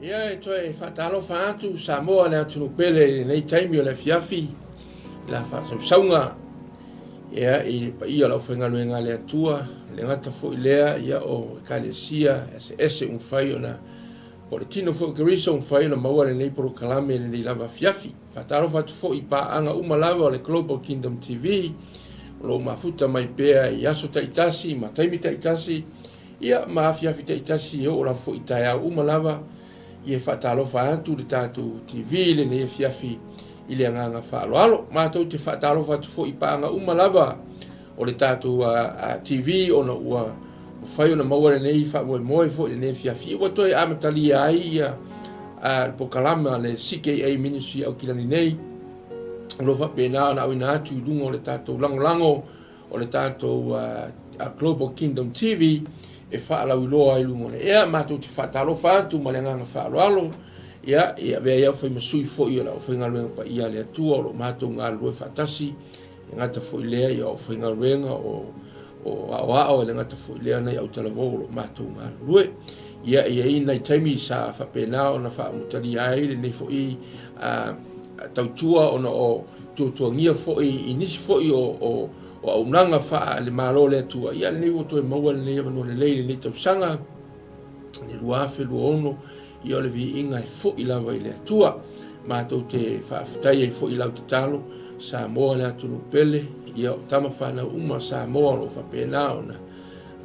Ia, e toe faatalofa atu Samoa le atunuu pele i lenei taimi o le afiafi i la faasausauga ia, i le paia o le aufaigaluega a le Atua, e le gata foi lea ia, o ekalesia eseese ua mafai ona, po o le tino foi o Keriso ua mafai ona maua lenei polokalame i lenei lava afiafi. Faatalofa atu foi i paaga uma lava o le Global Kingdom TV o lo o mafuta mai pea i aso taitasi ma taimi taitasi ia ma afiafi taitasi e oo lava foi i taeao uma lava. Ia e faatalofa atu le tatou TV i lenei afiafi i le agaga faaaloalo. Matou te faatalofa atu foi i paaga uma lava o le tatou TV ona ua mafai ona maua lenei faamoemoe foi i lenei afiafi ua toe amatalia ai ia le polokalame a le CKA Ministry Aukilani nei o lo o faapena ona auina atu i luga o le tatou lagolago o le tatou Global Kingdom TV e faalauiloa ai i luga o le ea. Matou te faatalofa atu ma le agaga faaaloalo ia e avea ai au fai ma sui foi o le aufaigaluega paia a le Atua o lo o matou galulue faatasi. E gata foi lea i aufaigaluega o aoao, e le gata foi lea nai autalavou o lo o matou galulue. Ia, e i ai nai taimi sa faapena ona faamutalia ai lenei foi tautua ona o tuatuagia foi i nisi foi o auaunaga faale-Malo o le Atua. Ia, lenei ua toe maua lenei avanoa lelei i lenei tausaga, le 2026, Ia o le viiga e foi lava i le Atua. Matou te faafetai ai foi i lau tatalo, Samoa le atunuu pele, ia o tama fanau uma a Samoa o lo o faapena ona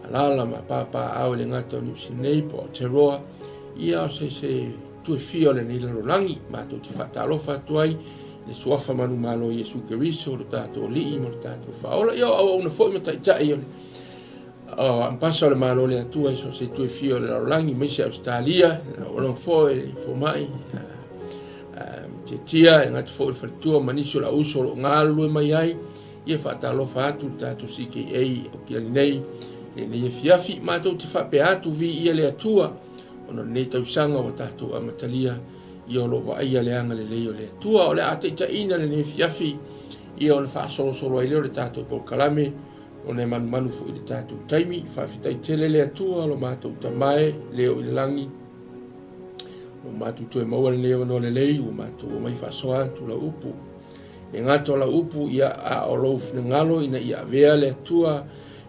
alaala ma papaaao i le gata o Niu Sinei po o Aotearoa, ia o se se tuefia o lenei lalolagi. Matou te faatalofa atu ai i le Suafa manumalo o Iesu Keriso, lo tatou Alii ma lo tatou Faaola, ia o auauna foi ma taitai o le O Ampasa o le Malo o le Atua i so o se itu e fia o le lalolagi, aemaise Ausetalia, lau foi le fomai Tietia, e gata foi le faletua ma nisi o lau uso o lo o galulue mai ai. Ia faatalofa atu le tatou CKA o Kilani nei i lenei afiafi. Matou te faapea atu, viia le Atua, ona o lenei tausaga ua tatou amatalia, ia o lo o vaaia le agalelei o le Atua. O le a taitaiina lenei afiafi, ia ona faasolosolo ai lea o le tatou polokalame, Ona e manumanu foi i le tatou taimi. Faafetai tele le Atua lo matou Tama e, le o i le lagi, ua matou toe maua lenei avanoa lelei, ua matou omai faasoa atu lau upu. E gata o lau upu, ia, a o lou finagalo ina ia avea le Atua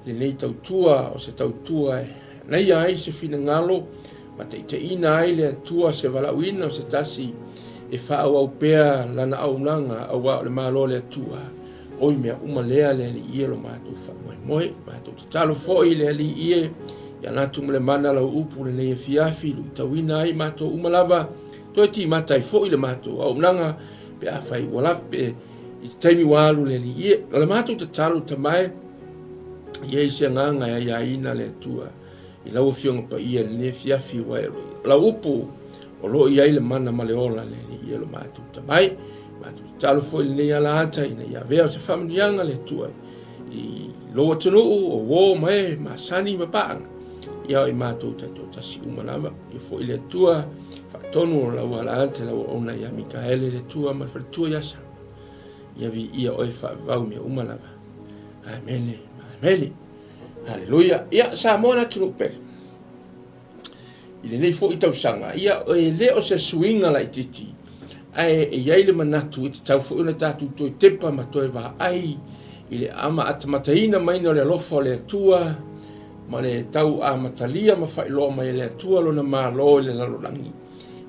lenei tautua o se tautua e anaia ai se finagalo ma taitaiina ai le Atua se valaauina o se tasi e faaauau pea lana auaunaga aua o le Malo o le Atua. Oi mea uma lea le Alii e lo matou faamoemoe. Matou tatalo foi le Alii e, ia latu ma le mana lau upu lenei afiafi, luitauina ai matou uma lava, toe timata ai foi le matou auaunaga, pe afai ua lava, pe i te taimi ua alu le Alii e. O le matou tatalo Tama e, ia i se agaga e aiaina le Atua i lau Afioga Paia i lenei afiafi, aua o lau upu o lo o i ai le mana ma le ola le Alii e lo matou Tama e. Matou tatalo foi i lenei alaata ina ia avea o se faamanuiaga le Atua i lou atunuu o uo ma e masani ma paaga ia o i matou taitoatasi uma lava. Ia foi le Atua faatonu o lau alaata lau auauna ia Mikaele le Atua ma le faletua ia Sa. Ia viia oe faavavau mea uma lava. Amene, amene. Haleluia. Ia, Samoa le atunuu pele. I lenei foi tausaga, ia, e le o se suiga laitiiti, ae e i ai le manatu e tatau foi ona tatou toe tepa ma toe vaai i le amatamataina maina o le alofa o le Atua ma le tau amatalia ma faailoa mai e le Atua lona Malo i le lalolagi.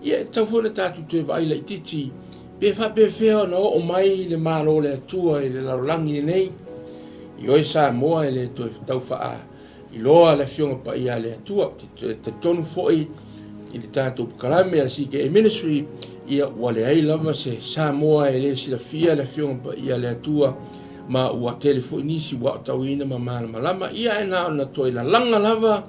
Ia, e tatau foi ona tatou toe vaai laitiiti pe faapefea ona oo mai le Malo o le Atua i le lalolagi lenei. Ioe Samoa e le toe tau faa iloa le Afioga Paia a le Atua. Ou te talitonu foi i le tatou polokalame a le CKA Ministry, ia ua leai lava se Samoa e le silafia le Afioga Paia a le Atua, ma ua tele foi nisi ua aotauina ma malamalama. Ia e na ona toe lalaga lava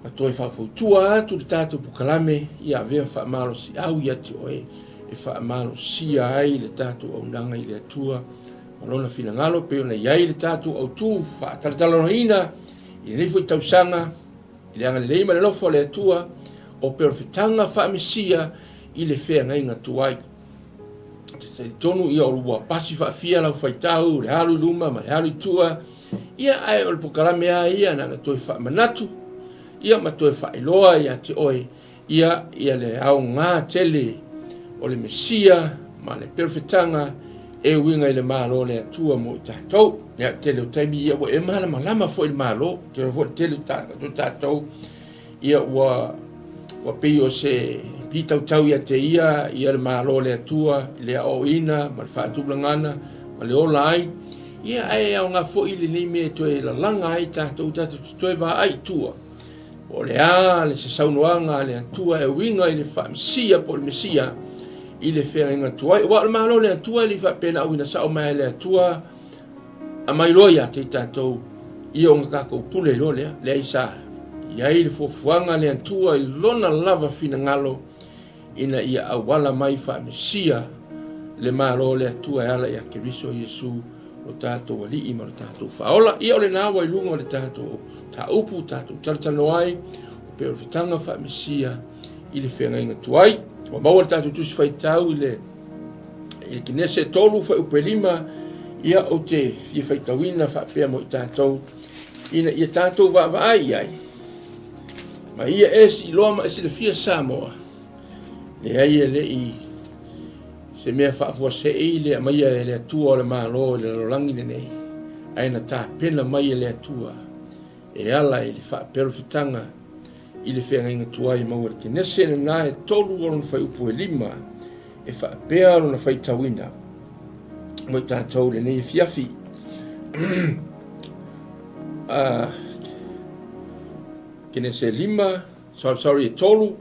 ma toe faafautua atu le tatou polokalame, ia avea faamalosiau ia te oe e faamalosia ai le tatou auaunaga i le Atua ma Lona finagalo pei ona i ai le tatou autu faatalatalanoaina i lenei foi tausaga i le agalelei ma le alofa o le Atua o perofetaga faa-Mesia i le feagaiga tuai. Te talitonu ia o ua pasi faafia lau faitau, le alu i luma ma le alu i tua, ia ae o le polokalame lava ia na ona toe faamanatu ia ma toe faailoa ia te oe. Ia, ia le aoga tele o le Mesia ma le perofetaga e uiga i le Malo o le Atua mo i tatou. Ia, tele o taimi ia ua e malamalama foi i le Malo, tele foi le tele o tatou ia ua ua pei o se pitautau ia te ia ia le Malo o le Atua i le aoaoina ma le faatulagana ma le ola ai. Ia ae aoga foi lenei mea e toe lalaga ai tatou, tatou te toe vaai i tua. Po o le a le se saunoaga a le Atua e uiga i le faamesia po o le Mesia i le feagaiga tuai. Aua o le Malo o le Atua e le i faapea na auina sao mai e le Atua aumai loa ia te i tatou ia ona tatou pule loa lea. Leai sa i ai le fuafuaga a le Atua i lona lava finagalo ina ia auala mai faamesia le Malo o le Atua e ala ia Keriso Iesu lo tatou Alii ma lo tatou Faaola. Ia o lena ua i luga o le tatou mataupu tatou talatalanoa ai, o perofetaga faamesia i le feagaiga tuai. Ua maua le tatou tusi faitau i le i le Kenese 3 fuaiupu e 5, ia ou te fia faitauina faapea mo i tatou ina ia tatou vaavaai i ai. Ma ia e siiloa ma e silafia Samoa, leai e le i se mea faafuasei le aumaia e le Atua o le Malo i le lalolagi lenei, ae na tapena mai e le Atua e ala i le faaperofetaga i le feagaiga tuai maua i le Kenese lena e 3 o lona fuaiupu e 5 e faapea lona faitauina mo i tatou i lenei afiafi. Kenese 5, sorry, sorry, e 3,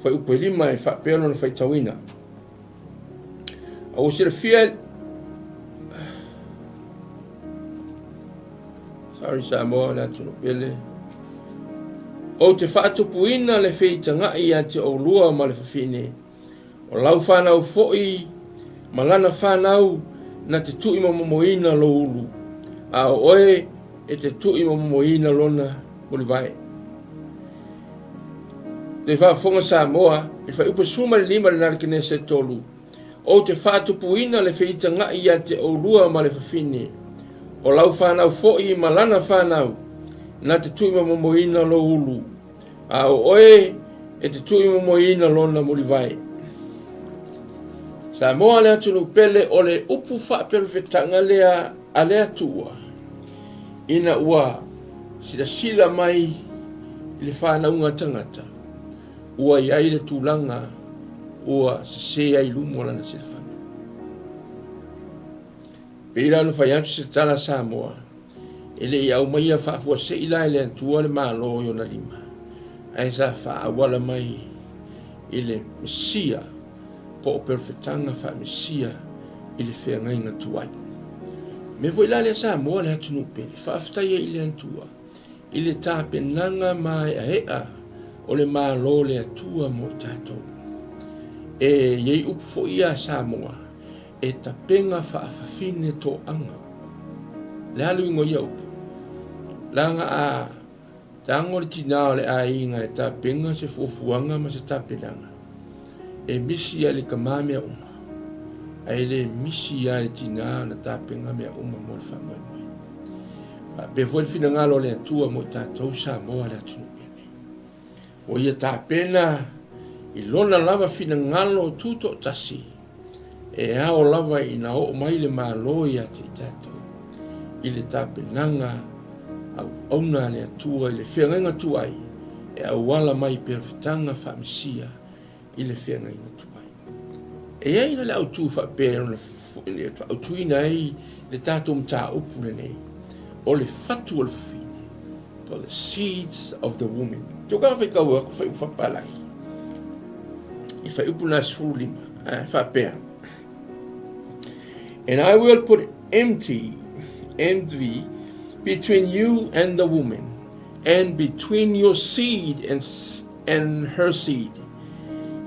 fuaiupu e 5 e faapea lona faitauina. A ua silafia Sorry Samoa, le atunuu pele. Ou te faatupuina le feitagai ia te oulua ma le fafine, O lau fanau foi ma lana fanau na te tuuimomomoina lou ulu, a o oe e te tuuimomomoina lona mulivae. Toe faafofoga Samoa i le fuaiupu 15 lena le Kenese 3, Ou te faatupuina le feitagai ia te oulua ma le fafine, o lau fanau foi ma lana fanau na te tuuimomomoina lou ulu, A o oe e te tuuimomoina lona mulivae. Samoa le atunuu pele o le upu faaperofetaga lea a le Atua ina ua silasila mai i le fanauga tagata ua i ai le tulaga ua sese ai luma o lana silafaga. Pei la ona fai atu se tala Samoa, e le i aumaia faafuasei la e le Atua le Malo i ona lima, ae sa faaauala mai i le Mesia po o perofetaga faamesia i le feagaiga tuai. Mea foi la lea Samoa le atunuu pele, faafetai ai i le Atua i le tapenaga maeaea o le Malo o le Atua mo i tatou. E i ai upu foi ia Samoa, E tapena faafafine toaga. Le a le uiga o ia upu? Leaga a tago le tina o le aiga e tapena se fuafuaga ma se tapenaga, e misi ai le tama mea uma, ae le misi ai le tina ona tapena mea uma mo le faamoemoe. Faapea foi le finagalo o le Atua mo i tatou Samoa le atunuu pele. Ua ia tapena i lona lava finagalo tutoatasi e ao lava ina oo mai le Malo ia te i tatou i le tapenaga auauna a le Atua i le feagaiga tuai e auala mai i perofetaga faamesia i le feagaiga tuai. E i ai la le autu faapea e faautuina ai le tatou mataupu lenei, o le fatu o le fafine, po the seeds of the woman. Tau ka faitau atu fuaiupu faapalagi. I fuaiupu na 15, e faapea. And I will put empty, envy between you and the woman, and between your seed and and her seed.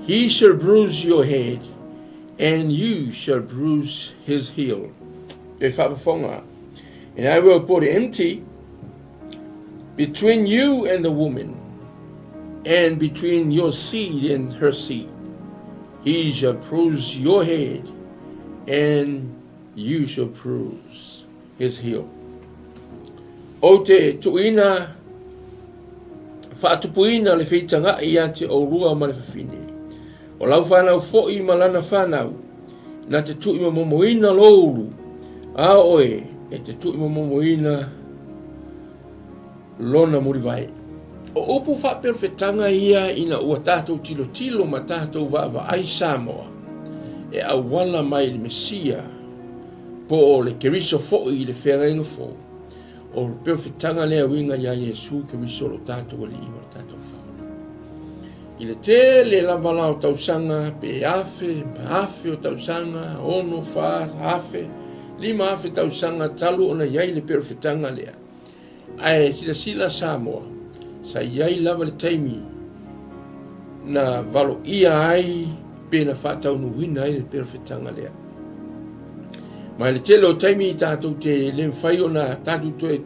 He shall bruise your head, and you shall bruise his heel. Te whakafonga. And I will put enmity between you and the woman, and between your seed and her seed. He shall bruise your head, and you shall bruise his heel. Ou te tuuina. Faatupuina le feitagai ia te oulua ma le fafine, o lau fanau foi ma lana fanau, na te tuuimomomoina lou ulu, a o oe e te tuuimomomoina lona mulivae. O upu faaperofetaga ia ina ua tatou tilotilo ma tatou vaavaai Samoa e auala mai i le Mesia po o le Keriso foi i le feagaiga fou. O le perofetaga lea e uiga iā Iesu Keriso lo tatou Alii ma lo tatou Faaola. I le tele lava la o tausaga, pe afe ma afe o tausaga, ono, fa, afe, 5000 tausaga talu ona i ai le perofetaga lea. Ae silasila Samoa, sa i ai lava le taimi na valoia ai pe na faataunuuina ai le perofetaga lea. Ma i le tele o taimi tatou te le mafai ona tatou toe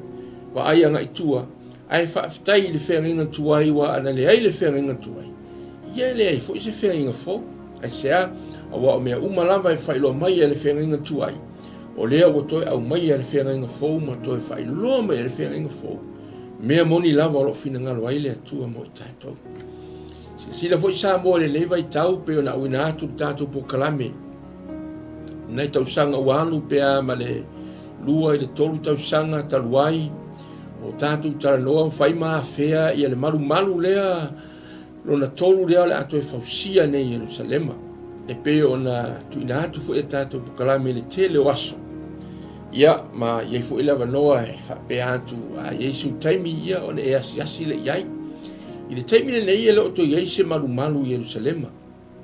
vaai agai tua, ae faafetai i le feagaiga tuai, aua ana leai le feagaiga tuai, ia e leai foi se feagaiga fou. Aisea? Aua o mea uma lava e faailoa mai e le feagaiga tuai, o lea ua toe aumaia e le feagaiga fou ma toe faailoa mai e le feagaiga fou, mea moni lava o lo o finagalo ai le Atua mo i tatou. Silasila foi Samoa i lenei vaitau pei ona auina atu le tatou polokalame i nai tausaga ua alu pe a ma le 2 i le 3 tausaga talu ai, o tatou talanoa ma fai ma afea ia le malumalu lea Lona tolu lea o le a toe fausia nei Ierusalema, e pei ona tuuina atu foi e tatou polokalame i le tele o aso. Ia, ma i ai foi le avanoa e faapea atu a i ai sou taimi, ia ona e asiasi lea i ai. I le taimi lenei e le o toe i ai se malumalu i Ierusalema.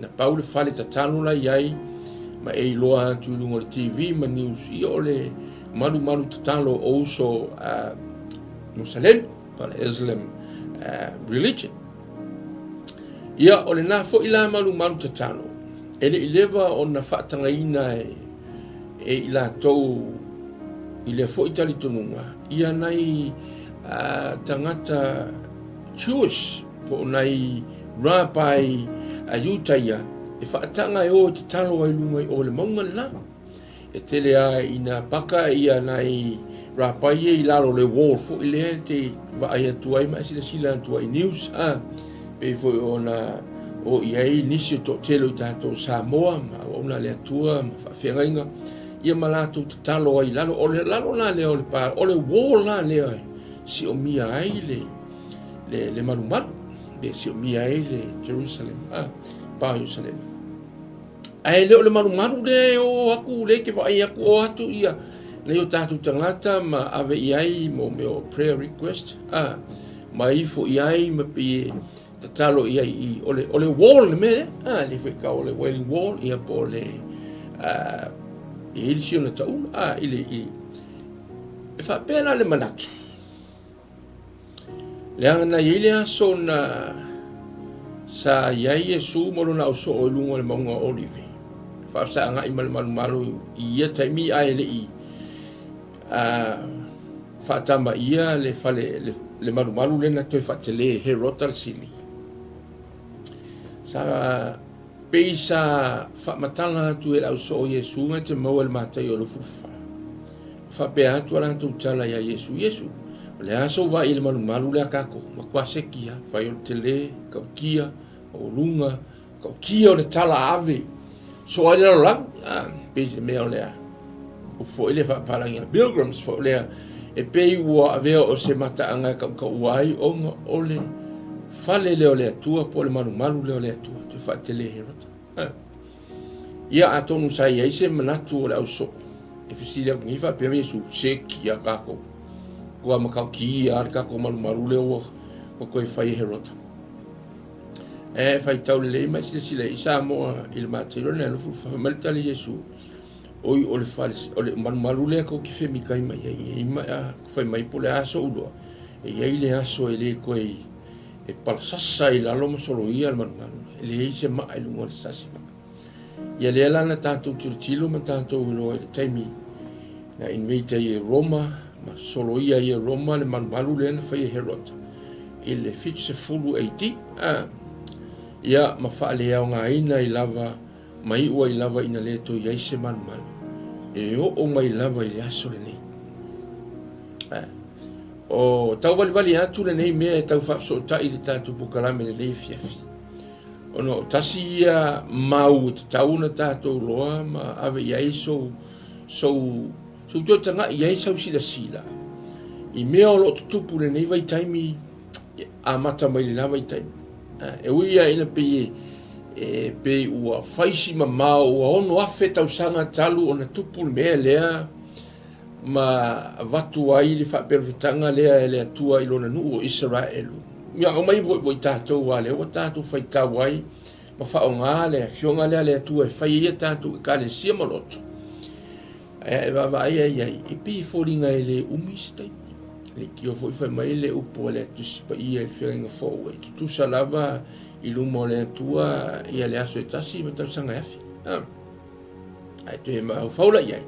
Na pau le fale tatalo la i ai, ma e iloa atu i luga o le TV ma news, ia o le malumalu tatalo o uso Musalemi, po o le Islam religion. Ia, o lena foi la malumalu tatalo, e le i leva ona faatagaina e, e i latou i lea foi talitonuga, ia nai tagata Jewish, po o nai Rabbi a Iutaia e faataga e o e tatalo ai luga i o le mauga lena. E tele lava ina paka ia nai Rabbi ia i lalo o le wall foi lea e te vaai atu ai ma e silasila atu ai i news, a, pei foi ona o i ai nisi o toatele o tatou Samoa ma auauna a le Atua ma faafeagaiga ia ma latou tatalo ai i lalo. O le lalo la lea o le pa, o le wall la lea e siomia ai le le, le malumalu, e siomia ai le Jerusalem, ah, pa Jerusalem. Ae le o le malumalu lea e o atu, lea e te vaai atu, o atu ia nei o tatou tagata ma ave i ai mo mea o prayer request, ah, ma ifo i ai ma pei e tatalo i ai i, o le, o le wall le mea lea, ah, le foi tau o le wailing wall, ia po o le, ah, e i ai le si ona taula, ah, i le, i, e faapea la le manatu, Leaga na i ai le aso na sa i ai Iesu ma lona ausoo i luga o le mauga o Olive, faafesaagai ma le malumalu i ia taimi ae le i faatamaia le fale le malumalu lea na toe faatele e Herota le sili. Sa Pei sa faamatala atu e le ausoo o Iesu na te maua i le Mataio 24. Ua faapea atu a latou tala iā Iesu, Iesu, o le a sou vaai i le malumalu lea a kakou? Matua seki a, fai o le tele, tautia, maualuga, tautia o le tala a ave, soo ai le lalolagi. A, pei se mea o lea, upu foi lea faapalagi a pilgrims foi lea, e pei ua avea o se mataaga e tautaua ai ona o le fale lea o le Atua po o le malumalu lea o le Atua, toe faatele Herota. Ia atonu sa i ai se manatu o le ausoo e fesili atu nei faapea mai Iesu, seki a kākou. Kua matautia a le kākou malumalu lea ua toe fai e Herota. E faitau lelei mai silasila i Samoa i le Mateo lona 24, fai mai le tali Iesu, oi o le fale, o le malumalu lea tou te femikai mai ai nei, ma fai mai po o le a sou iloa, e i ai le aso e le toe e palasasa i lalo ma soloia le malumalu, e leai se maa i luga o le sasi maa. Ia lea la na tatou tilotilo ma tatou iloa i le taimi na invade ai e Roma ma soloia ai e Roma le malumalu lea na fai e Herota i le 70 AD. Ah, ia ma faaleaogaina ai lava ma iu ai lava ina le toe i ai se malumalu e oo mai lava i le aso lenei. Ah. O tauvalivali atu lenei mea e tau faafesootai i le tatou polokalame lenei afiafi. Ona o tasi ia mau e tatau ona tatou loa ma ave i ai sou, sou, sou toe tagai i ai sau silasila i mea o lo o tutupu i lenei vaitaimi amata mai lena vaitaimi. E ui lava ina pei e, e pei ua fai si mamao ua 6,000 tausaga talu ona tupu le mea lea, ma avatu ai le faaperofetaga lea e le Atua i lona nuu o Isaraelu. Ia aumai foi mo i tatou a lea ua tatou faitau ai ma faaaoga le afioga lea a le Atua e fai ai a tatou ekalesia ma loto. Ae e vaavaai ai ai, e pei e foliga e le umi se taimi. Leitio foi fai mai le upu a le Tusi Paia i le Feagaiga Fou, e tutusa lava i luma o le Atua ia le aso e tasi ma tausaga e afe. Ah. Ae toe mafaufau la i ai,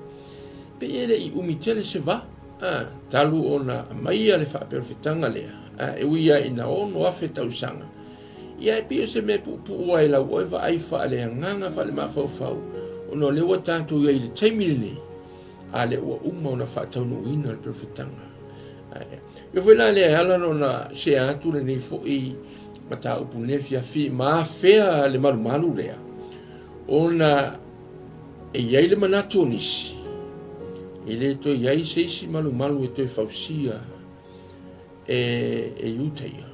pei e le i umi tele se va, a, talu ona aumaia le faaperofetaga lea, a, e ui lava ina 6,000 tausaga, ia e pei o se mea puupuu lava i lau oe vaai faaleagaga faalemafaufau, ona o lea ua tatou i ai i le taimi lenei, a lea ua uma ona faataunuuina le perofetaga. Ae, mea foi la lea e ala ona share atu lenei foi mataupu i lenei afiafi ma afea le malumalu lea, Ona e i ai le manatu o nisi, e le toe i ai se isi malumalu e toe fausia e, e Iutaia,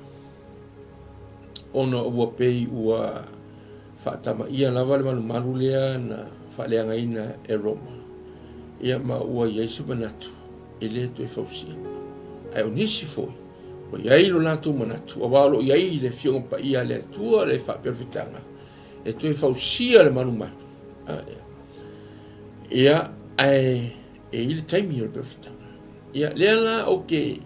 ona ua pei ua faatamaia lava le malumalu lea na faaleagaina e Roma, ia ma ua i ai se manatu e le toe fausia. Ae o nisi foi, ua i ai lo latou manatu, aua o lo o i ai le Afioga Paia a le Atua le faaperofetaga, e toe fausia le malumalu. Ia, ae e i le taimi o le perofetaga. Ia, lea la ou te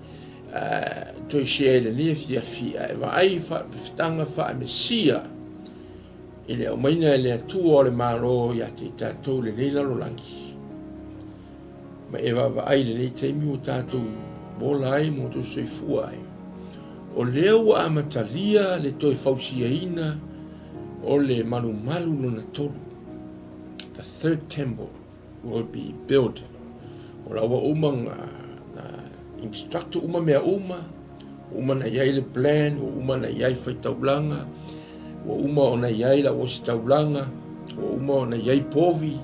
toe share i lenei afiafi, ae vaai faaperofetaga faa-Mesia i le aumaina e le Atua o le Malo ia te i tatou i lenei lalolagi. Ma e vaavaai i lenei taimi ua tatou ola ai ma toe soifua ai. O lea ua amatalia le toe fausiaina o le malumalu lona tolu. The third temple will be built. O la ua uma na, na instruct uma mea uma, ua uma na i ai le plan, ua uma na i ai faitaulaga, ua uma ona i ai le auositaulaga, ua uma ona i ai povi,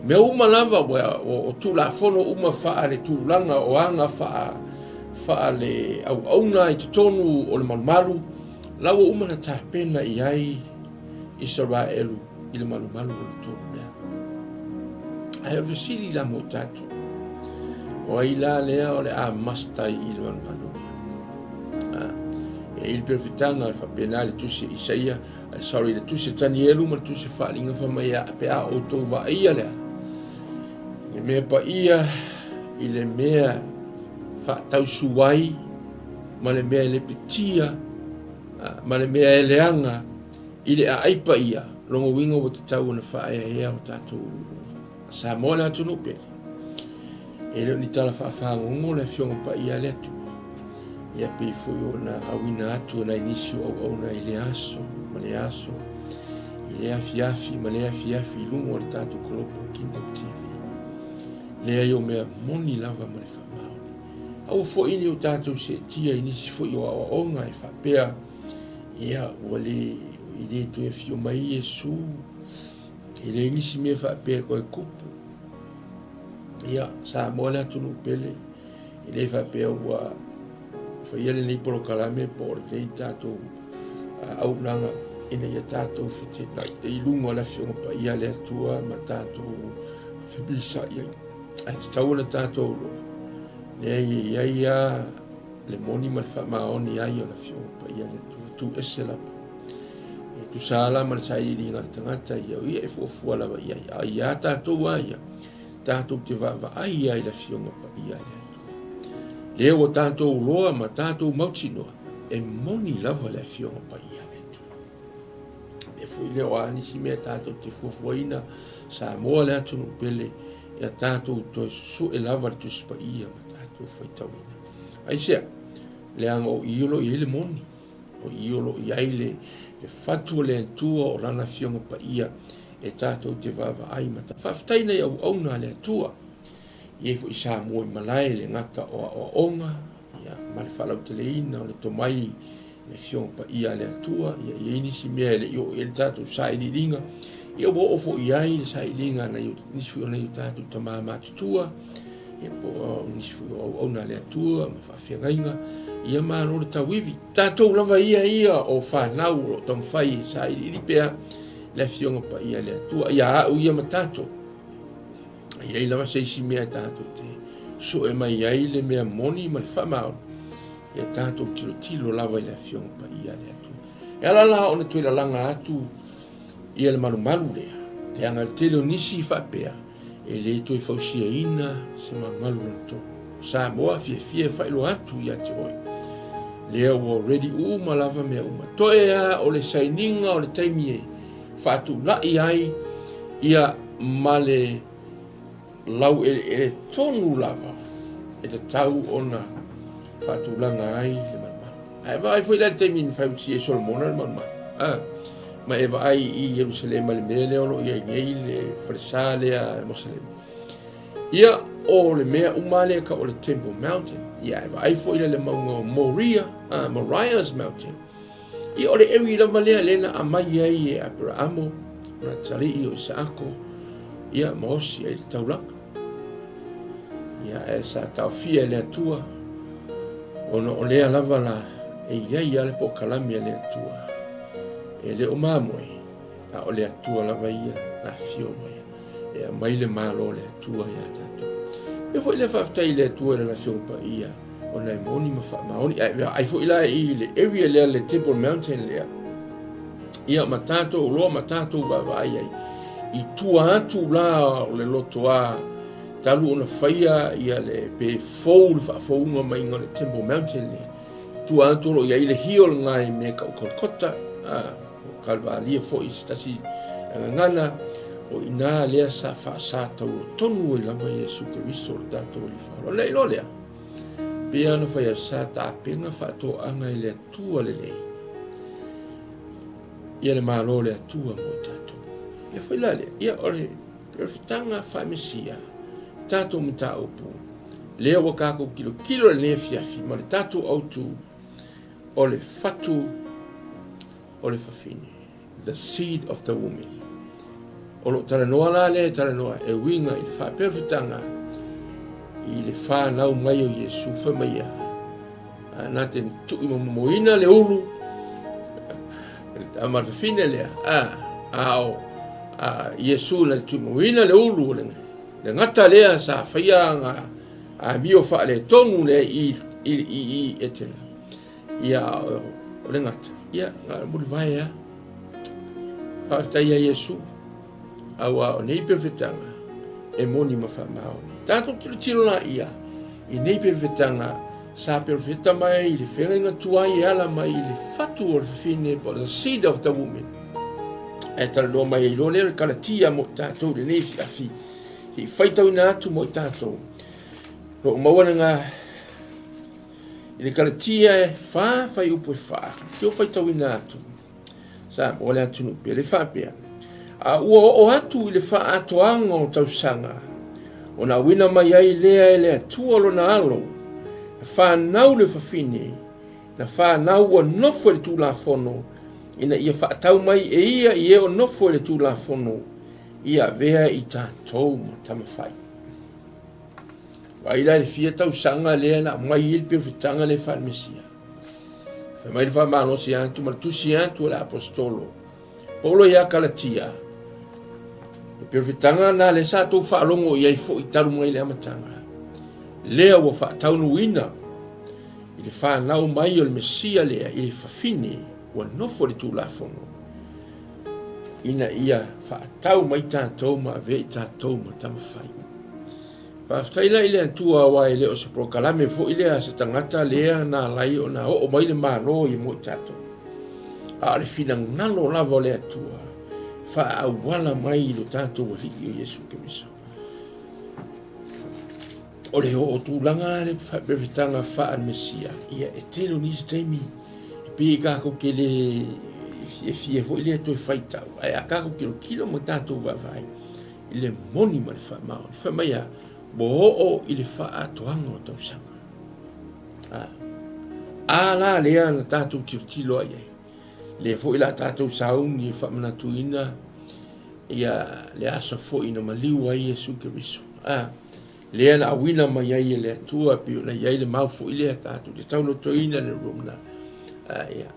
mea uma lava ua, o, o tulafono uma faa le tulaga o aga faa, faa le auauna i totonu o le malumalu, la ua uma na tapena i ai Isaraelu i le malumalu o le tolu lea. Ae o le fesili la mo tatou, o ai la lea o le a masta i le malumalu lea? Ah, e i le perofetaga e faapena le tusi Isaia, eh, sorry, le tusi Tanielu ma le tusi Faaaliga fai mai a pe a outou vaaia lea. Le mea paia i le mea faatausu ai ma le mea e lepetia ah, ma le mea e leaga I le aai paia, lona uiga ua tatau ona faaeaea o tatou uluuluga. Samoa le atunuu pele. E le o ni tala faafagogo le Afioga Paia a le Atua. Ia pei foi ona auina atu e nai nisi o auauna i le aso ma le aso, i le afiafi ma le afiafi i luga o le tatou Global Kingdom TV. Leai o mea moni lava ma le faamaoni. Aua foi ne i o tatou seetia i nisi foi o aoaoga e faapea Ia, ua le, i le toe afio mai Iesu, e leai nisi mea faapea e toe tupu. Ia, Samoa le atunuu pele, e le faapea ua faia lenei polokalame po o lenei tatou auaunaga ina ia tatou fetenai i luga o le Afioga Paia a le Atua ma tatou fepisai ai. Ae tatau ona tatou iloa, leai e i ai lava le moni ma le faamaoni ai o le Afioga Paia a le Atua, tu ese lava. E tusa la ma le sailiiliga a le tagata ia, o ia e fuafua lava i ai. A ia tatou a ia, tatou te vaavaai ai i le Afioga Paia a le Atua. Lea ua tatou loa ma tatou mautinoa, e moni lava le Afioga Paia a le Atua. Mea foi lea o a nisi mea tatou te fuafuaina, Samoa le atunuu pele, ia tatou toe susue lava le Tusi Paia ma tatou faitauina. Aisea? Leaga o i o lo o i ai le moni, o i o lo o i ai le, le fatu o le Atua o Lana Afioga Paia e tatou te vaavaai ma ta... Faafetai nai auauna a le Atua. I ai foi Samoa i malae le gata o aoaoga, ia, ma le faalauteleina o le tomai le Afioga Paia a le Atua, ia i ai nisi mea e le i oo i ai le tatou sailiiliga, ia ua oo foi i ai le sailiiliga a nai nisi foi o nai o tatou tama matutua, ia po o nisi foi o auauna a le Atua ma faafeagaiga, ia malo le tauivi. Tatou lava ia ia o fanau o lo o taumafai e sailiili pea le Afioga Paia a le Atua, ia au ia ma tatou. E i ai lava se isi mea tatou te sue mai ai le mea moni ma le faamaoni, ia tatou tilotilo lava i le Afioga Paia a le Atua. E ala la ona toe lalaga atu ia le malumalu lea, leaga le tele o nisi faapea e le toe fausiaina se malumalu lona tolu. Samoa fiafia e faailoa atu ia te oe. Lea ua ready uma lava mea uma. Toe lava o le sainiga o le taimi e faatulai ai ia ma le laueleele tonu lava e tatau ona faatulaga ai le malumalu. Ae vaai foi la i le taimi na fausia e Solomona le malumalu, a, ma e vaai i Ierusalema i le mea lea o lo o i ai nei le falesa lea Moselema. Ia, o le mea uma lea tau o le Temple Mountain. Ia, e vaai foi la i le mauga o Moria, a, Moriah's Mountain. Ia, o le ewi lava lea lea na aumai ai e Aperaamo, o le atalii o Isaako, ia, ma osi ai le taulaga. Ia, ae sa taofia e le Atua, ona o lea lava la e i ai lava le polokalame a le Atua. E le o mamoe, a o le Atua lava ia na afio mai e aumai le Malo o le Atua ia tatou. E foi lea faafetai i le Atua i lana Afioga Paia, ona e moni ma faamaoni. Ae vaai foi la i le area lea, le Table Mountain lea, ia ma tatou loa ma tatou vaavaai ai, i tua atu la o le lotoa talu ona faia ia le pe fou le faafouga maiga o le Temple Mountain lea, tua atu o lo o i ai le hill lena i mea tau Kolkota, a, o Kalvalia foi se tasi gagana, o i ina lea sa faasa taua tonu ai lava Iesu Keriso lo tatou Alii Faaola. Ona iloa lea, pei ona fai atu, sa tapena faatoaga e le Atua lelei ia le Malo o le Atua mo i tatou. Ia foi la lea, ia o le perofetaga faa-Mesia, tatou mataupu, lea ua tatou tilotilo i lenei afiafi ma le tatou autu o le fatu o le fafine, the seed of the woman. O lo o talanoa la lea e talanoa e uiga i le faaperofetaga i le whanau mai o Iesu fai mai ia. Na te tui momomoina le ulu, le tama le fafine lea, a, a o a, Iesu na te tui momoina le ulu o le, le gata lea sa faia nga amio faaletonu lea i, i, i, i Etena. Ia, o le gata, ia, na o le mulivae lava. Faafetai ia Iesu, auā o nei perofetaga e moni ma faamaoni. Tatou tilotilo laia i nei perofetaga sa perofeta mai i le feagaiga tuai e ala mai i le fatu o le fafine po o the seed of the woman. Ae talanoa mai ai loa lea o le Kalatia mo i tatou i lenei afiafi, se i faitauina atu mo i tatou. Lo o maua le ga I le Kalatia e fa fuaiupu e fa, te o faitauina atu, sa mo le atunuu pele faapea, a ua oo atu i le faaatoaga o tausaga, ona auina mai ai lea e le Atua lona alo, na fanau le fafine, na fanau ua nofo i le Tulafono, ina ia faatau mai e ia i e o nofo i le Tulafono, ia avea i tatou ma tamafai. Vaai la i le fia tausaga lea na aumai ai le perofetaga lea faale-Mesia. Fai mai le faamalosi atu ma le tusi atu a le aposetolo Paulo ia Kalatia, le perofetaga na lea sa tou faalogo i ai foi talu mai le amataga, lea ua faataunuuina i le fanau mai o le Mesia lea i le fafine ua nofo i le Tulafono, ina ia faatau mai tatou ma avea i tatou ma tamafai. Faafetai la i le Atua aua e le o se polokalame foi lea a se tagata lea na ala ai ona oo mai le Malo ia mo i tatou, a o le finagalo lava o le Atua faaauala mai i lo tatou Alii o Iesu Keriso. O le oo tulaga la le faapefetaga faa-Mesia, ia e tele o nisi taimi e pei tatou te le fiafia foi lea toe faitau, ae a tatou tilotilo ma tatou vaavaai i le moni ma le faamaoni, fai mai a, ua oo i le faaatoaga o tausaga. A. A la lea na tatou tilotilo ai ai. Lea foi la tatou sauni e faamanatuina ia le aso foi na maliu ai Iesu Keriso. A, lea na auina mai ai e le Atua pei ona i ai le mau foi lea tatou te taulotoina le luna. A, ia.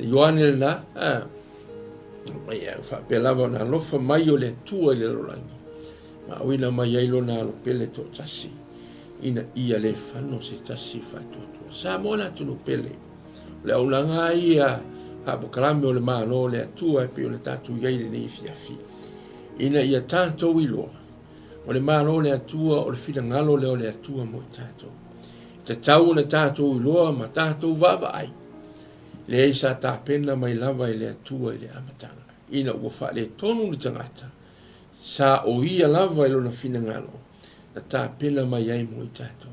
Ioane lena, a, mai au faapea lava ona alofa mai o le Atua i le lalolagi, ma auina mai ai lona alo pele toatasi, ina ia le fano se tasi e faatuatua. Samoa le atunuu pele, o le auaunaga ia faapokalame o le Malo o le Atua e pei ona tatou i ai i lenei afiafi, ina ia tatou iloa, o le Malo o le Atua o le finagalo lea o le Atua mo i tatou. E tatau ona tatou iloa ma tatou vaavaai, leai sa tapena mai lava e le Atua i le amataga, ina ua faaletonu le tagata, sa o ia lava i lona finagalo na tapena mai ai mo i tatou.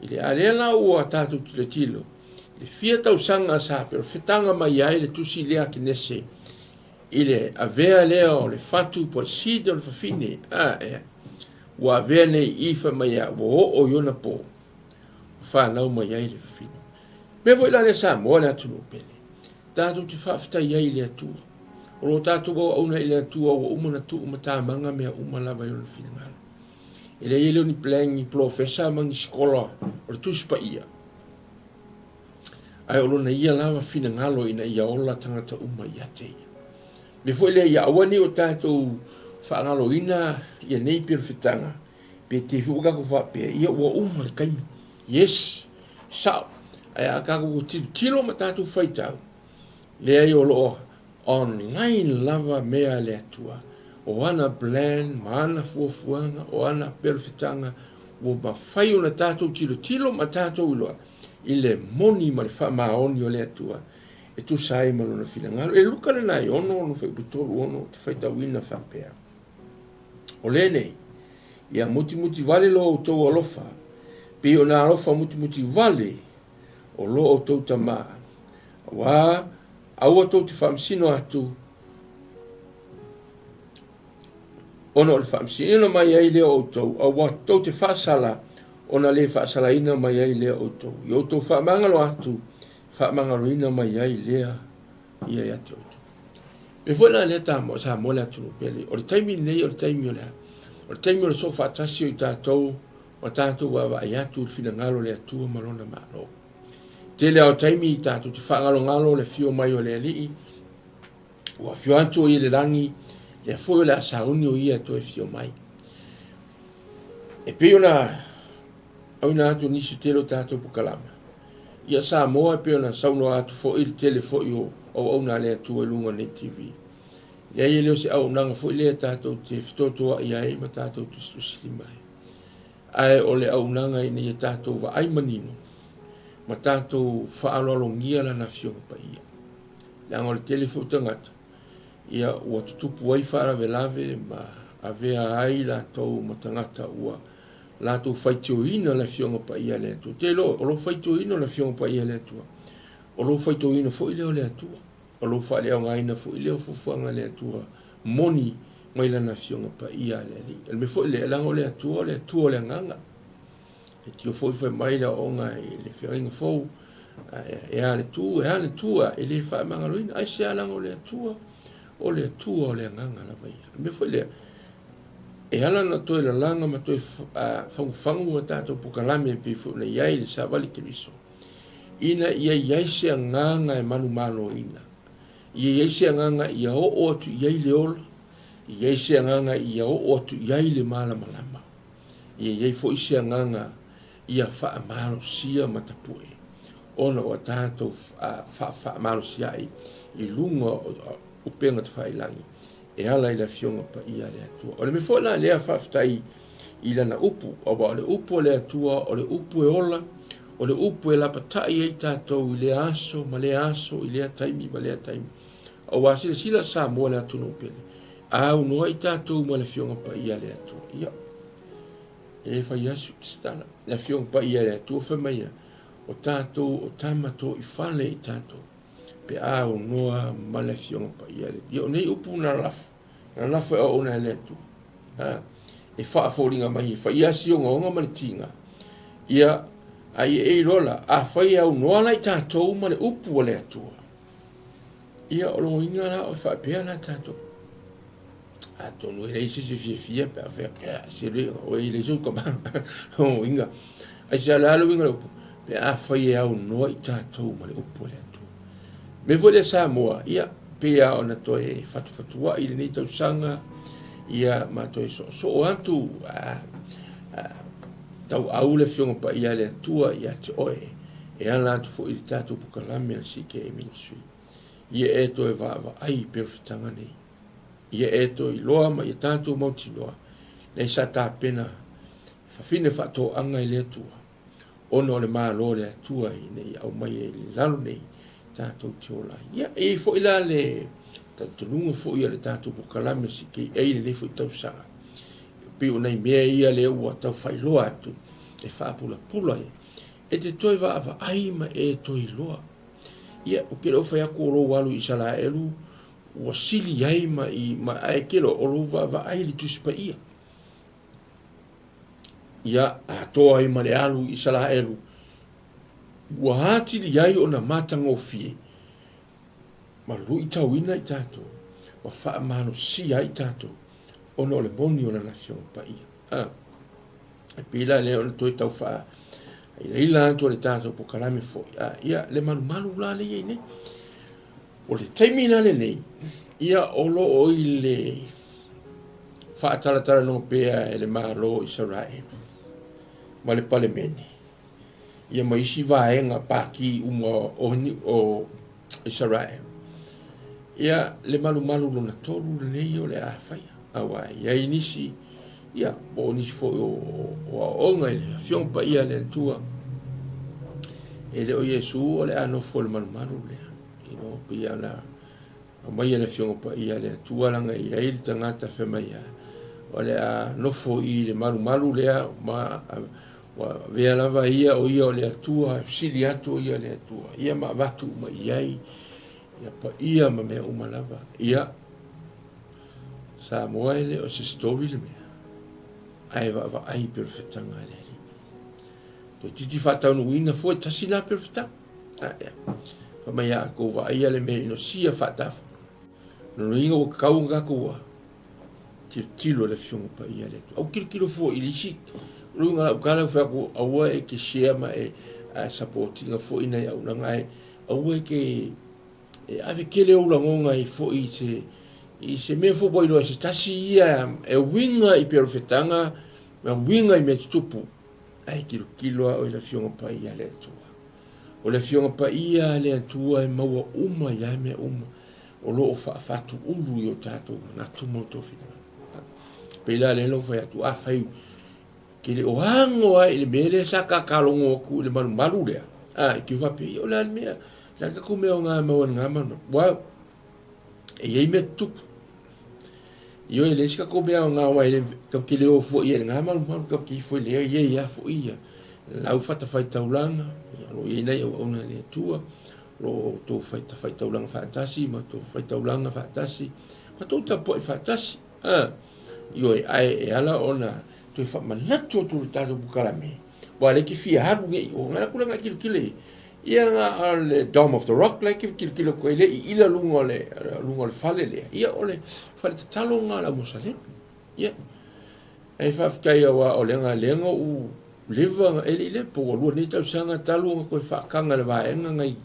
I le a lea la ua tatou tilotilo, i le fia tausaga sa perofetaga mai ai le tusi lea a Kenese i le avea lea o le fatu po o le seed o le fafine, a ea, ua avea nei i fai mai a ua oo i ona po, ua fanau mai ai le fafine. Mea foi la lea Samoa le atunuu pele, tatou te faafetai ai i le Atua. O lo tatou auauna i le Atua ua uma ona tuu matamaga mea uma lava i lona finagalo. E leai e le o ni plan ni polofesa ma ni sikola o le Tusi Paia. Ae o lona ia lava finagalo ina ia ola tagata uma ia te ia. Mea foi lea ia aua ne i o tatou faagaloina ia nei perofetaga, pe te foi ua tatou faapea, ia ua uma le taimi. Yes, sao. Ae a tatou tilotilo ma tatou faitau, leai o lo o online lava mea a le Atua. O ana plan ma ana fuafuaga, o ana perofetaga ua mafai ona tatou tilotilo ma tatou iloa i le moni ma le faamaoni o le Atua e tusa ai ma lona finagalo. E Luka lena e 6, 6 fuaiupu 3, 6, ou te faitauina faapea. O lenei, ia mutimuti vale lo outou alofa, pei ona alofa mutimuti vale o lo outou Tama, auā aua tou te faamasino atu, ona o le faamasinoina mai ai lea o outou, aua tou te faasala, ona le faasalaina mai ai lea o outou. I outou faamagalo atu, faamagaloina mai ai lea ia ia te outou. E foi la lea Samoa, Samoa le atunuu pele. O le taimi lenei o le taimi o le a? O le taimi o le soofaatasi o i tatou ma tatou vaavaai atu i le finagalo o le Atua ma Lona Malo. Tele lava o taimi tatou te faagalogalo le afio mai o le Alii, ua afio atu o ia i le lagi, lea foi o le a sauni o ia e toe afio mai. E pei ona auina atu nisi tele o tatou pokalama, ia Samoa e pei ona saunoa atu foi le tele foi o auauna a le Atua i luga o lenei TV. Leai e le o se auaunaga foi lea tatou te fetotoai ai ma tatou tusitusilima ai. Ae o le auaunaga ina ia tatou vaai manino ma tatou faaaloalogia Lana Afioga Paia. Leaga o le tele foi o tagata, ia ua tutupu ai faalavelave ma avea ai latou ma tagata ua latou faitioina le Afioga Paia a le Atua. Ou te iloa, o lou faitioina o le Afioga Paia a le Atua, o lou faitioina foi lea o le Atua, o lou faaleaogaina foi lea o fuafuaga a le Atua moni mai Lana Afioga Paia a le Alii. O le mea foi lea, leaga o le Atua, o le Atua o le Agaga. E tio foi fai mai le aoga i le feagaiga fou, e a le tu, e a le tu, e le faamagaloina. Aisea leaga o le Atua, o le Atua o le Agaga lava ia. O le mea foi lea, e ala ona toe lalaga ma toe fagufagu a tatou pokalame e pei foi ona i ai le Savali Keriso, ina ia i ai se agaga e manumaloina, ia i ai se agaga ia oo atu i ai le ola, ia i ai se agaga ia oo atu i ai le malamalama, ia i ai foi se agaga ia faamalosia ma tapue, ona ua tatou faafaamalosia ai i luga o upega tafailagi e ala i le Afioga Paia a le Atua. O le mea foi la lea faafetai i lana upu, aua o le upu a le Atua o le upu e ola, o le upu e lapatai ai tatou i lea aso ma lea aso, i lea taimi ma lea taimi. Aua silasila Samoa le atunuu pele, a aunoa i tatou ma le Afioga Paia a le Atua. Ia, e le fai asu se tala. Le Afioga Paia a le Atua fai mai ia, o tatou o tama toifale i tatou. pe a aunoa ma le Afioga Paia a le Atua. Ia, o nei upu na lalafo, na lalafo e auauna e le Atua, a, e faafoliga mai e fai lava si ogaoga ma le tiga, ia, A ia e iloa la, afai e aunoa la i tatou ma le upu a le Atua, ia o logoina la o faapea la tatou. Atonu e leai se isi e fiafia pe a faapea, se le, o e leai sou tama. Logoina, ai se ala le uiga o le upu, pe afai e aunoa i tatou ma le upu a le Atua. Mea foi lea Samoa, ia, pei lava ona toe fatufatuai i lenei tausaga, ia, ma toe soosoo atu, a, a, tauau le Afioga Paia a le Atua ia te oe, e ala atu foi i le tatou pokalame a le CKA Ministry. Ia e toe vaavaai i perofetaga nei. Ia e toe iloa ma ia tatou mautinoa, lea sa tapena fafine faatoaga i le Atua. ona o le Malo o le Atua ina ia aumai ai i lalo nei tatou te ola ai. Ia, e i ai foi la le talitonuga foi o le tatou polokalame CKA i lenei foi tausaga, e pei o nai mea ia lea ua tau faailoa atu e faapulapula ai, e te toe vaavaai ma e toe iloa. Ia, ou te le o fai atu o lou alu i Isaraelu ua sili ai ma i, ma, ae te iloa o lou vaavaai i le Tusi Paia. Ia, atoa ai ma le alu i Isaraelu, ua atili ai ona matagofie ma luitauina i tatou, ma faamalosia ai i tatou, ona o le moni o Lana Afioga Paia. A, e pei la lea ona toe tau faailaila atu o le tatou pokalame foi. A, ia, le malumalu la lea i ai nei. O le taimi la lenei, ia o lo o i le faatalatalanoa pea e le Malo o Isaraelu ma le Palemene, ia ma isi vaega pati uma o Isaraelu, ia le malumalu lona tolu lenei o le a faia. Aua e i ai nisi, ia, po o nisi foi o aoaoga i le Afioga Paia a le Atua, e le o Iesu o le a nofo i le malumalu lea. You know, pei ona aumai e le Afioga Paia a le Atua leaga e i ai le tagata fai mai a, o le a nofo i le malumalu lea ma ua avea lava ia o ia o le Atua, sili atu o ia le Atua, ia ma avatu uma i ai ia paia ma mea uma lava. Ia, Samoa e le o se story le mea, ae vaavaai perofetaga a le Alii. Toeitiiti faataunuuina fua tasi la perofetaga. Ae, fai mai a kou vaaia le mea inosia faatafa. Lona uiga ua tatau ona tatou a tilotilo i le Afioga Paia a le Atua. Au tilotilo fua i le isi luga lau tala fai atu aua e te share ma e support ina foi nai auaunaga ae aua e te e ave tele ou lagona ai foi i se i se mea foi ua iloa e se tasi ia e uiga i perofetaga ma uiga i mea tutupu ae tilotilo lava oe i le Afioga Paia a le Atua. O le Afioga Paia a le Atua e maua uma ai lava mea uma o lo o faafatuulu i o tatou manatu ma o tatou finagalo. Pei la lea na ou fai atu, afai ke le o ago ai i le mea lea sa kakalogo atu i le malumalu lea, a, e te faapea, ia o le a le mea, le a le tatou mea o ngā maua i le ngā malumalu. Ua, e i ai mea tutupu. Ioe, e leai se tatou mea aoga aua e le, tatou te le o fua i ai i le ngā malumalu, tatou te ifo i le i ai lava foi ia lau fatafaitaulaga, ia, o lo o i ai nai auauna a le Atua, o lo o outou faitaulaga faatasi ma outou faitaulaga faatasi, ma outou tapuai faatasi. A, ioe, ae e ala ona toe faamanatu atu i le tatou polokalame, aua o lea e te fia alu nei i o, na alu atu lea na tilotilo i ia na le Dome of the Rock la e te tilotilo atu ai lea i ila luga o le luga o le fale lea, ia o le fale tatalo lena a le au Mosalema. Ia, ae faafetai aua o lea lea na ou leva e le i leva po ua lua nei tausaga talu ona toe faataga e le vaega nai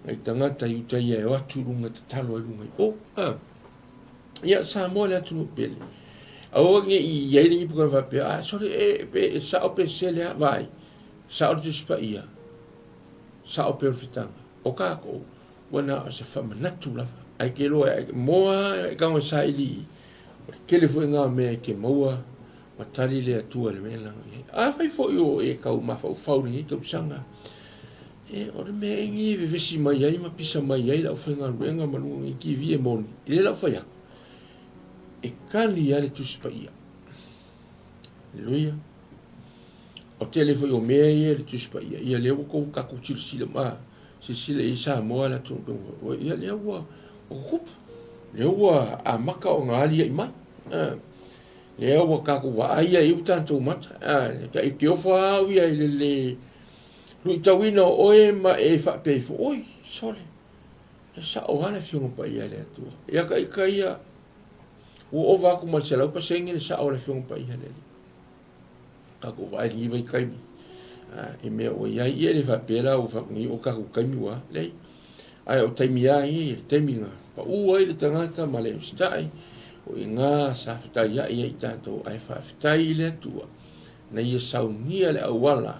nai tagata i uta ia e o atu i luga e tatalo ai i luga i o. Ah. Ia, Samoa le atunuu pele. Aua ne i i ai le ipu kana faapea, ah, sorry, e, pe, e sao pe sele a, vaai, sao le Tusi Paia, sao pe o le fitaga. O kākou, ua na o se faamanatu lava. Ae ke loa, e, moa e kago e saili i, o le tele foi ngā mea e ke maua, ma tali le Atua i le mea langa i ai. Afai foi o e tau mafaufau i lenei tausaga, e, o le mea e ni e vevesi mai ai ma pisa mai ai le aufaigaluega ma luga nei TV e moni, i le lau fai atu, e kali lava le Tusi Paia. Aleluia. O tele foi o mea ia i le Tusi Paia, ia lea ua tou tatou silasila ma silasila i Samoa le atunuu, ia lea ua tutupu, lea ua amata ona alia'i mai. Lea ua tatou vaai ai i tatou mata, e te ofa au ia i le le. Luitauina o oe ma e faapea ifo, Oi, sole, e sao lava le Afioga Paia a le Atua. Ia ka ika ia, ua ova atu ma le 100% le sao o le Afioga Paia a le Alii. Tatou vaai i lenei vaitaimi, i mea ua i ai, ia e le faapea la ua faapea o tatou taimi ua, leai. Ae o taimi lava ia, le taimi na pau ai le tagata ma le usitai, o i ina sa fetaiai ai tatou, ae faafetai i le Atua, na ia saunia le auala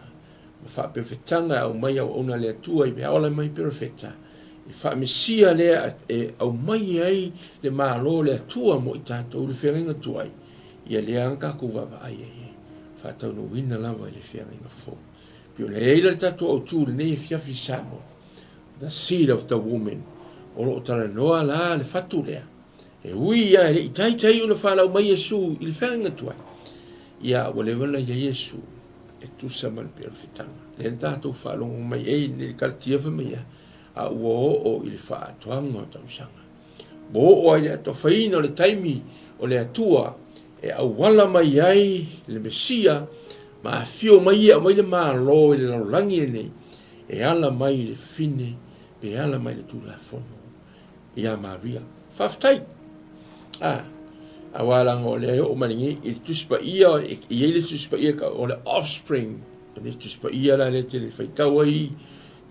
ma faapefetaga e aumai auauna a le Atua i ola mai perofeta, i faamesia lea e aumai ai le Malo o le Atua mo i tatou i le feagaiga tuai, ia lea lava tatou vaavaai ai e faataunuuina lava i le feagaiga fou. Pei ona i ai la le tatou autu i lenei afiafi i Samoa, the seed of the woman, o lo o talanoa la le fatu lea, e ui lava e le i taitai ona falau mai Iesu i le feagaiga tuai, ia ua leva ona i ai Iesu e tusa ma le perofetaga. Lea na tatou faalogo mai ai i le Kalatia fai mai a, a ua oo i le faaatoaga o tausaga. Ua oo ai le atofaina o le taimi o le Atua e auala mai ai le Mesia ma afio mai e aumai le Malo i le lalolagi lenei e ala mai i le fafine pe ala mai i le Tulafono ia Maria. Faafetai! Ah, aua laga o lea e oo mai lenei i le Tusi Paia, e i ai le Tusi Paia o le offspring, o le Tusi Paia la lea tele faitau ai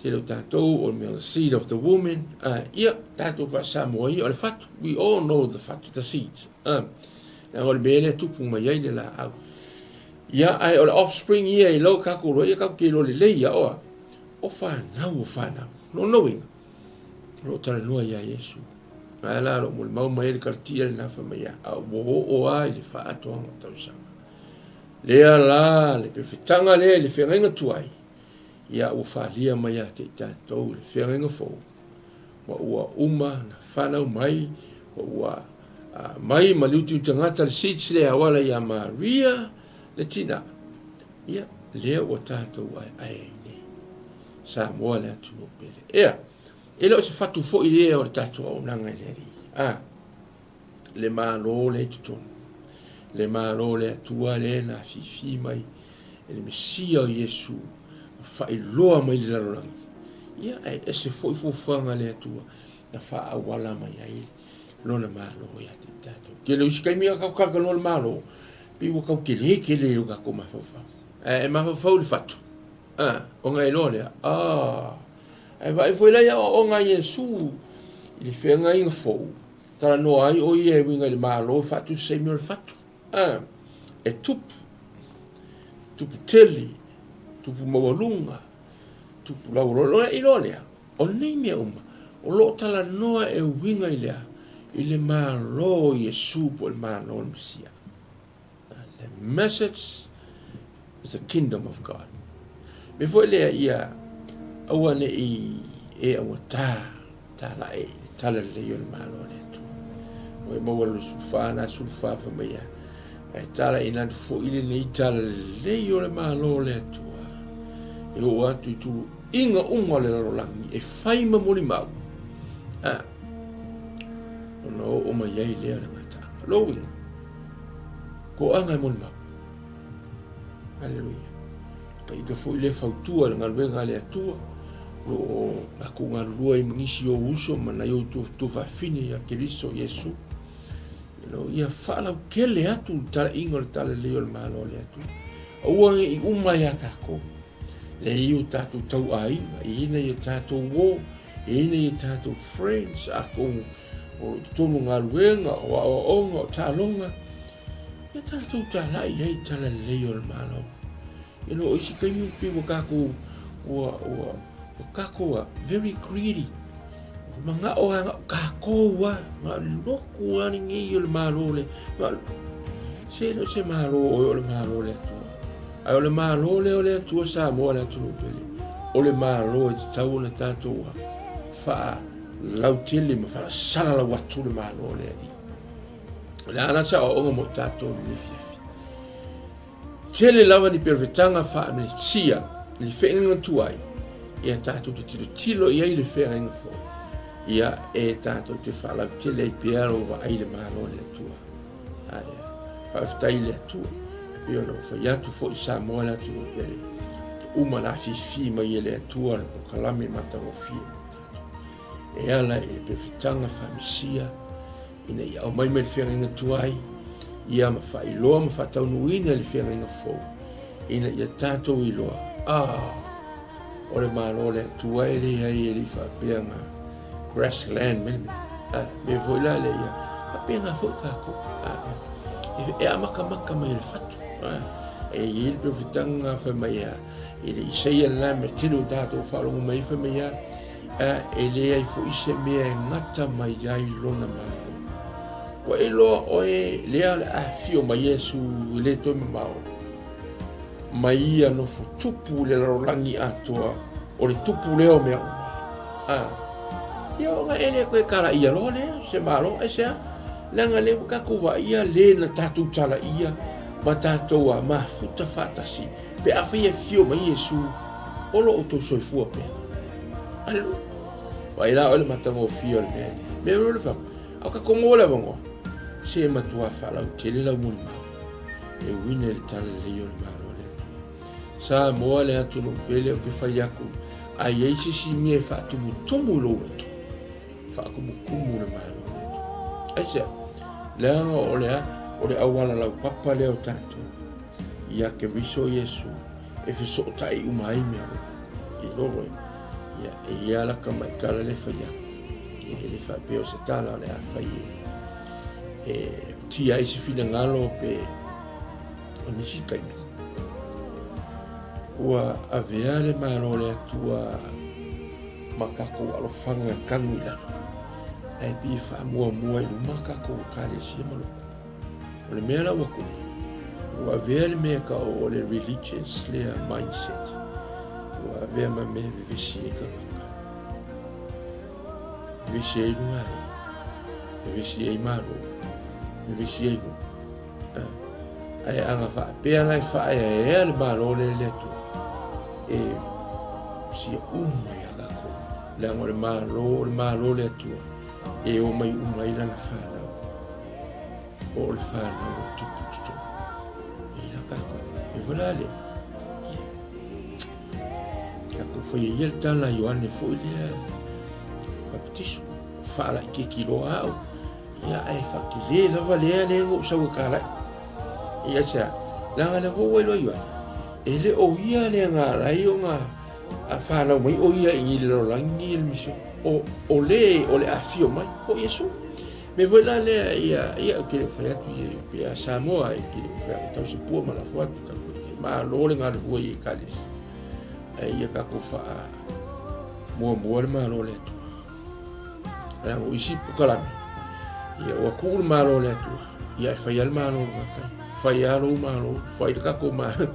tele o tatou, o le mea o le seed of the woman, ah, ia, tatou faa-Samoa ia, o le fatu, we all know the fatu, the seeds, ah, leaga o le mea lea tupu mai ai le laau. Ia, ae o le offspring ia i lau tatou loa, ia tatou te iloa lelei ia, oa, o fanau o fanau. Lona uiga, o lo o talanoa ia Iesu. Ae la lo molimau mai ai le Kalatia lena fai mai ia, a ua oo lava i le faaatoaga o tausaga. Lea la le pefetaga lea i le feagaiga tuai, ia ua falia mai ia te i tatou i le feagaiga fou, ma ua uma na fanau mai, ma ua mai ma liutiu tagata le seeds lea auala ia Maria le tina. Ia, lea ua tatou aeae ai nei. Samoa le atunuu pele. Ea, e le o se fatu foi lea o le tatou auaunaga i le Alii. A, le Malo lea i totonu, le Malo o le Atua lea na afifi mai e le Mesia o Iesu ma faailoa mai i le lalolagi. Ia, ae ese foi fuafuaga a le Atua na faaauala mai ai lona Malo ia te i tatou. Tele o isi taimi a tatou talanoa i le Malo, pei ua tau tele tele i lo tatou mafaufau. Ae mafaufau i le fatu. A, ona e iloa lea, a, ae vaai foi la i aoaoga a Iesu i le feagaiga fou, talanoa ai o ia e uiga i le Malo e faatusa i mea o le fatu. A, e tupu, tupu tele, tupu maualuga, tupu lauoloolo. Ona e iloa lea, o nei mea uma, o lo o talanoa e uiga i le a? I le Malo o Iesu po o le Malo o le Mesia. The message is the kingdom of God. Me foi lea ia aua ne i e augata talae i le tala lelei o le Malo o le Atua. O e maua le sulfa na sulfa fa mai ia. Ae tala ina atu foi lenei tala lelei o le Malo o le Atua. E oo atu i tuluiga uma o le lalolagi e fai ma molimau. Ah, ona oo mai ai lea o le gataaga. Lona uiga, toaga e molimau. Aleluia. Ka ita foi lea fautua i le galuega a le Atua, o lo o latou galulue ai ma nisi o uso ma nai ou tuafafine ia Keriso Iesu. You know, ia faalautele atu le talaiga o le talalelei o le Malo o le Atua. Aua ne i uma ia tatou. Le i o tatou tauaiga, e i ai nai o tatou uo, e i ai nai o tatou friends, atonu o totonu o galuega, o aoaoga, o taaloga, ia tatou talai ai i talalelei o le Malo. You know, o isi taimi pei ua tatou, ua, ua, ua tatou a very greedy. Ua manao lava na o tatou lava, na o le lotu lava lenei o le Malo le, na o le, se le o se Malo oe o le Malo o le Atua. Ae o le Malo lea o le Atua Samoa le atunuu pele, o le Malo e tatau ona tatou faalautele ma faasalalau atu le Malo o le Alii. O le a la se aoaoga mo tatou i lenei afiafi? Tele lava ni perofetaga faa-Mesia i le feagaiga tuai, ia tatou te tilotilo i ai i le feagaiga fou, ia e tatou te faalautele ai pea lou vaai i le Malo o le Atua. Ae faafetai i le Atua, e pei ona ou fai atu foi Samoa le atunuu pele. uma ona afifi mai e le Atua le polokalame matagofie mo tatou. E ala i le pefetaga faamesia ina ia aumai mai le feagaiga tuai, ia ma faailoa ma faataunuuina le feagaiga fou, ina ia tatou iloa, ah, o le Malo o le Atua e leai e le i faapea na grassland me le mea. Ah, me foi la le ia, faapena foi tatou. Ah, e amatamata mai e le fatu. Ah, e i ai le perofetaga fai mai a, e le i seia le la mea tele o tatou faalogo mai fai mai a, e leai foi se mea e gata mai ai lona Malo. Ua e iloa oe lea o le a afio mai Iesu e le toe mamao mai ia nofo tupu i le lalolagi atoa o le tupu lea o mea uma. A, ia ona e le toe talaia loa lea se Malo aisea? Leaga lea ua tatou vaaia le na tatou talaia ma tatou mafuta faatasi pe afai e afio mai Iesu o lo outou soifua pea. Aleluia. Vaai la oe le matagofie o le mea lea. Mea o le fau. A o tatou maua le avanoa, se e matua faalautele lau molimau. E uina i le talalelei o le Malo o le Atua. Samoa le atunuu pele ou te fai atu, a i ai se isi mea e faatumutumu i lou loto, faatumutumu le Malo o le Atua. Aisea? Leaga o le a, o le auala laupapa lea o tatou ia Keriso Iesu e fesootai uma ai mea uma. I lou e, ia, e ia la tamaitala le fai atu. Ia, e le faapea o se tala o le a fai e, e tia ai se finagalo pe o nisi taimi. Ua avea le Malo o le Atua ma tatou alofaga tanu i lalo. Ae pei e faamuamua i luma tatou Ekalesia ma lotu. O le mea la ua tupu, ua avea le mea e tau o le religious lea mindset, ua avea ma mea e vevesi ai tagata. Vevesi ai luga vevesi ai malo, vevesi ai nuu. Ae ana faapea la e faaeaea le Malo lea i le Atua, e sia uma ia tatou. Leaga o le Malo, o le Malo o le Atua, e omai uma ai lana fanau. Po o le fanau a tupu totonu. E la tatou. E foi la le. Tatou faia ia le tala a Ioane foi lea. Baptiso. Faalaititi loa au. Ia, ae faatele lava lea lea na ou sau e talai. Ia aisea? Leaga lea foi ua iloa Ioane, e le o ia lea na ala ai ona fanau mai o ia i le lalolagi le misiona. O, o le o le afio mai, po o Iesu. Mea foi la lea, ia, ia, ou te le o fai atu ia pe a Samoa, e te le o fai atu tau se pua ma lafo atu, tatou te malo le galulue i Ekalesia. Ae ia tatou faa muamua le Malo o le Atua. Leaga o isi polokalame, ia ua tuu le Malo o le Atua, ia e fai lava le Malo o le tagata, fai lava lou Malo, fai le tatou Malo,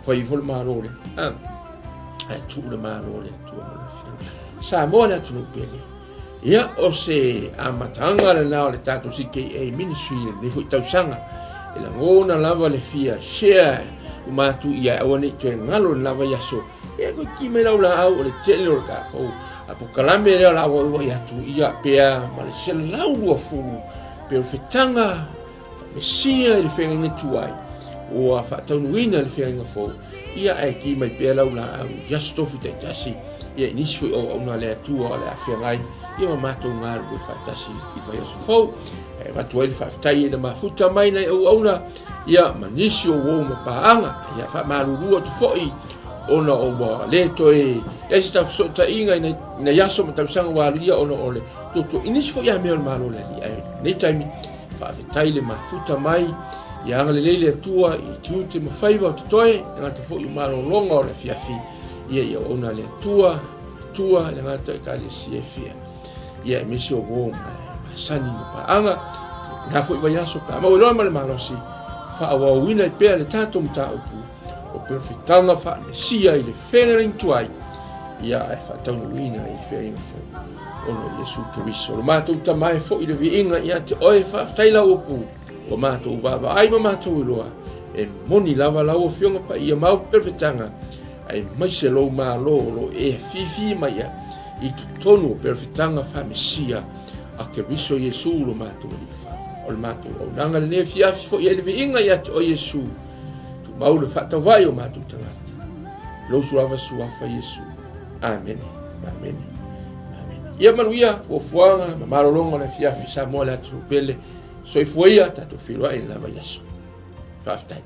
fai ifo le Malo lea. Ah, ae tuu le Malo o le Atua ma lona finagalo. Samoa le atunuu pele. Ia, o se amataga lena o le tatou CKA Ministry i lenei foi tausaga. E lagona lava le fia share uma atu ia e aua ne i toe galo le la vaiaso. Ia koe ki mai lau laau o le tele o le tatou polokalame lea o le a auauai atu ia pea ma le 120 pe o le fetaga faamesia i le feagaiga tuai ua faataunuuina le feagaiga fou ia ae ki mai pea lau laau i aso tofi taitasi ia i nisi foi auauna a le Atua o le a feagai ia ma matou galulue faatasi i le vaiaso fou. E avatu ai le faafetai i le mafuta mai nai auauna ia ma nisi o uou ma paaga ia faamalulu atu foi ona o ua le toe leai se tafesootaiga i nai aso ma tausaga ua alu ia ona o le tuatua i nisi foi amea o le Malo o le Alii. Ae lenei taimi, faafetai le mafuta mai, ia agalelei le Atua i tiute ma faiva o totoe, e gata foi o malologa o le afiafi, ia i auauna a le Atua, Atua, le gata Ekalesia e fia. Ia aemaise o uo ma masani ma paaga, lena foi vaiaso pe a maua loa ma le malosi, faaauauina ai pea le tatou mataupu o perofetaga faa-Mesia i le feagaiga tuai, ia ae faataunuuina i le feagaiga fou ona o Iesu Keriso. O le matou Tama e foi le viiga ia te oe, faafetai lau upu, ua matou vaavaai ma matou iloa, e moni lava lau Afioga Paia ma au perofetaga, aemaise lou Malo o lo o e afifi mai ai i totonu o perofetaga faa-Mesia a Keriso Iesu lo matou Alii Fai. O le matou auaunaga lenei afiafi foi ai le viiga ia te oe Iesu, tumau le faatauvai o matou tagata. Lou suafa suafa Iesu. Amene. Amene. Amene. Ia manuia fuafuaga ma malologa o le afiafi Samoa le atunuu pele. Soifua ia, tatou feiloai i le la vaiaso. Faafetai.